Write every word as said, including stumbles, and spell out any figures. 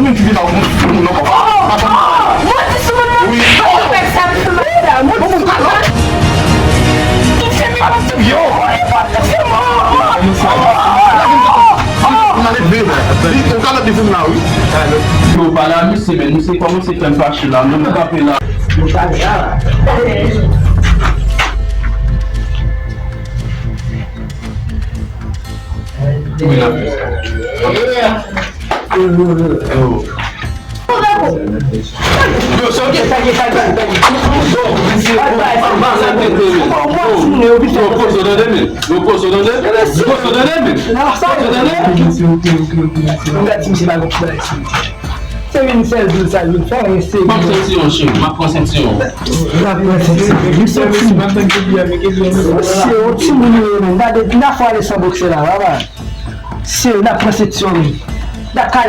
Ki vin la ou moun moun ankò. Mwen di sou moun nan. Wi. Mwen fè sa, mwen fè sa. Mwen di sou moun nan. Yo. Ou ka leve. Li, ou ka leve pou m la, wi. Yo, pale a misye, men misye kòmanse fè m fache la. Mwen kanpe la. Mwen kanpe la. Wi, la. Yo, sa ki sa ki sa ki. Yo, kozo tande men. Yo, kozo tande. Kozo tande men. Kozo tande. M gad si misye pa gon ti bagay sou li. Se vin sèl jou sa vin fè anyen serye. M ap sentiyon, cheri. M ap pran sentiyon. M ap pran sentiyon. Misye ti. Se yon timoun yo ye menm. Gade, n a fò ale san bokse la, papa. Se, n ap pran sentiyon, men. N ap kale.